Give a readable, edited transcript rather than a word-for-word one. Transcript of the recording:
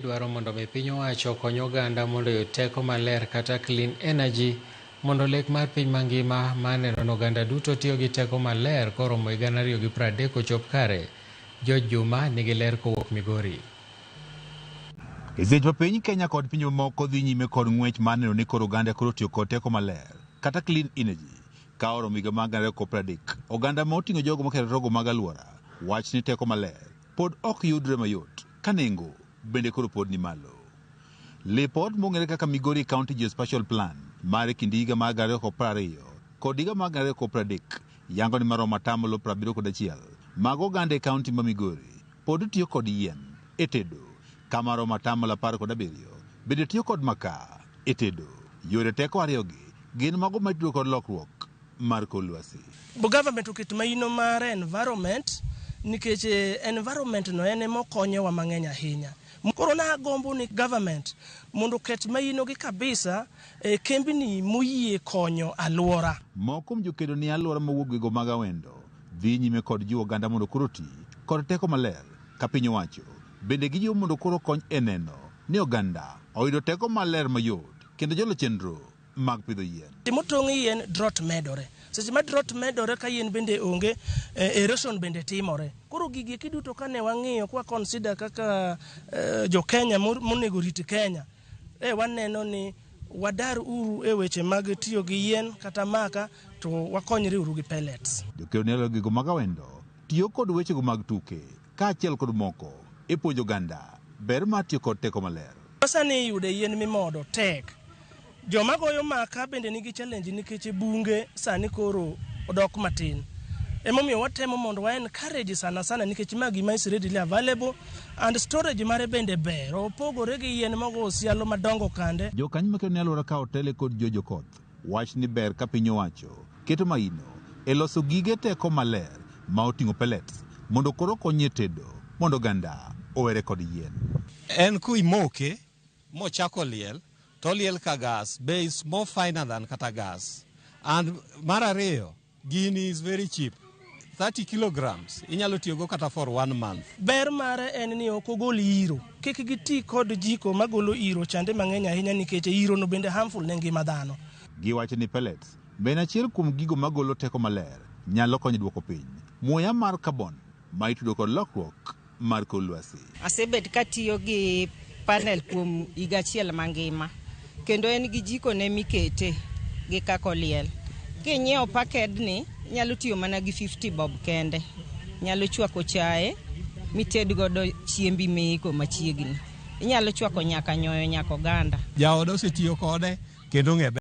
Dwaro mondo mi piny owacho okony oganda mondo oyud teko maler kata clean energy mondo lek mar piny mangima mar neno ni oganda duto tiyo gi teko maler koromo higa 2030 ochop kare. George Juma nigi ler kowuok Migori. E seche ma piny Kenya kod pinje mamoko dhi nyime kod ng'wech mar neno ni koro oganda koro tiyo kod teko maler kata clean energy ka oromo higa mar 2030, oganda ma oting'o jogo maketho rogo mag alwora wach ni teko maler pod ok yudre mayot ka nengo bende koro pod ni malo. Lipot mong'ere kaka Migori County Geospatial Plan mar e kind higa mar 2020 kod higa mar 2030 yango ni maromo atamalo 71 mag oganda e kaunti ma Migori pod tiyo kod yien e tedo ka maromo atamalo 17 bende tiyo kod makaa e tedo. Yore teko ariyogi gin mago matudo kod lokruok mar kor lwasi. Government oket maino mar environment nikech environment no en ema okonyowa mang'eny ahinya. Koro nagombo ni government mondo oket maino gi kabisa e kembni moyie konyo alwora. Moko kuom jokedo ni alwora mowuok gwenge mag Awendo dhi nyime kod jiwo oganda mondo koro oti kod teko maler ka piny owacho bende gijiwo mondo koro kony e neno ni oganda oyudo teko maler mayot kendo jolo chenro mag pidho yien. Motong' yien drought medore. Seche ma drought medore ka yien bende onge, erosion bende timore. Koro gigi eki duto kane wang'iyo kwa consider kaka jo Kenya monego rit Kenya, waneno ni wadar uru e weche mag tiyo gi yien kata maka to wakonyre uru gi pellets. Jokedo ni alwora mag Awendo tiyo kod wechego mag tuke kaachiel kod moko e puonjo oganda ber mar tiyo kod teko maler. Sani iyude yien mimodo tek. Joma goyo maka bende nigi challenge nikech bunge sani koro odok matin. Emomiyo watemo mondo wa encourage sana sana nikech ma gima is readily available and storage mare bende ber. Opogore gi yien mogo osialo madongo kande. Jokanyo makedo ne alwora ka otele kod George Okoth wach ni ber ka piny owacho keto maino e loso gige teko maler ma oting'o pellets mondo koro okony e tedo mondo oganda owere kod yien. En kuimoke mochako liel to oliel ka gas be is more finer than kata gas. And mar ariyo, gini is very cheap. 30 kilograms inyalo tiyogo kata for one month. Ber mare en ni ok ogol iro. Kik giti kod jiko magolo iro chande mang'eny ahinya nikech iro no bende harmful ne ngima dhano. Giwacho ni pellets be en achiel kuom gigo magolo teko maler nyalo konyo duoko piny muya mar carbon ma itudo kod lokruok mar kor lwasi. Asebet katiyo gi panel kuom higa achiel mangima kendo en gi jiko ne mikete gi kaka oliel. Kinyiewo pakedni inyalo tiyo mana gi 50 bob kende. Nyalo chwako chae mited godo chiembi miiko machiegni. Inyalo chwako nyaka nyoyo nyaka oganda. Jaoda osetiyo kode kendo ong'e.